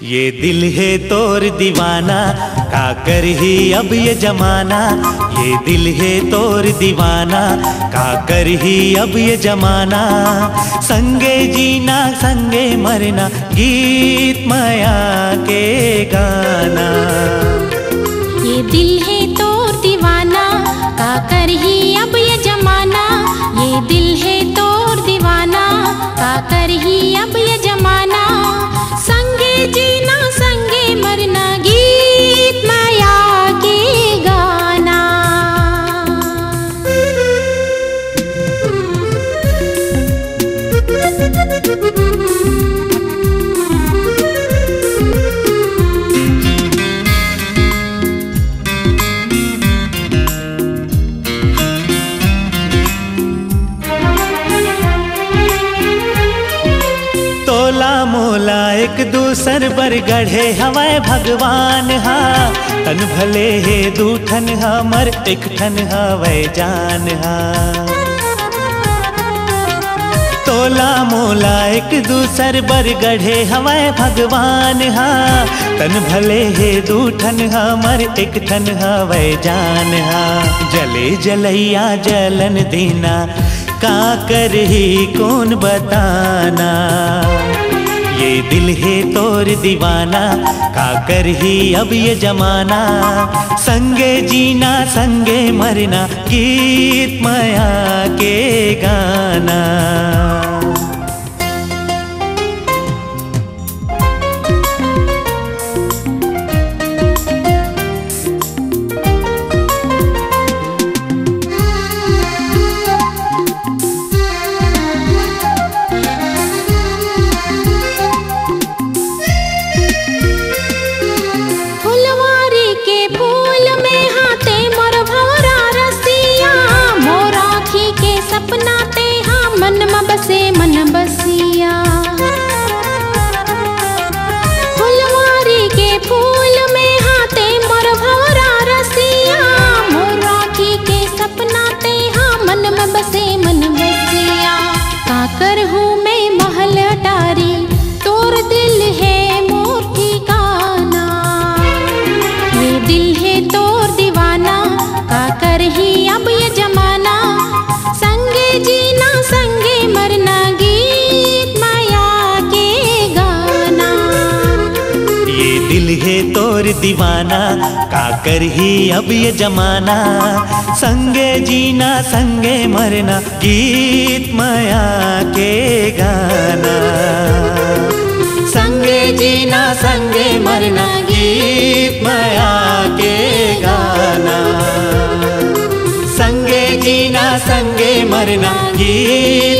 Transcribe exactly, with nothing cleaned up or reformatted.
ये दिल हे तोर दीवाना, का करही अब ये जमाना। ये दिल हे तोर दीवाना, का करही अब ये जमाना। संगे जीना संगे मरना, गीत मया के गाना। ये दिल हे तोर दीवाना, का करही अब ये जमाना। ये दिल हे तोर दीवाना, का करही अब ये जमाना। संगे जीना संगे मरना, गीत मया के गाना। तोला मोला एक दूसर बर गढ़े हवय भगवान हा। तन भले हे दू ठन, हमर एक ठन हवय जान हा। तोला मोला एक दूसर बर गढ़े हवय भगवान हा। तन भले हे दू ठन, हमर एक ठन हवय जान हा। जले जलैया जलन देना, का करही कोन बताना। ये दिल हे तोर दीवाना, का करही अब ये जमाना। संगे जीना संगे मरना, गीत मया के गाना। फुलवारी के फूल में हा ते मोर भंवरा रसिया, मोर आँखी के सपना ते हा मन म बसे मन बसिया। फुलवारी के फूल में हा ते मोर भंवरा रसिया, मोर आँखी के सपना ते हा मन म बसे मन बसिया। का करहूँ मैं महल अटारी, तोर दिल हे मोर ठिकाना। ये दिल हे तोर दीवाना, का करही अब ये जमाना। संगे जीना संगे मरना, गीत मया के गाना। ये दिल हे तोर दीवाना, का करही अब ये जमाना। संगे जीना संगे मरना, गीत मया के गाना। संगे जीना संगे मरना, गीत मया के गाना। संगे जीना संगे मरना, गीत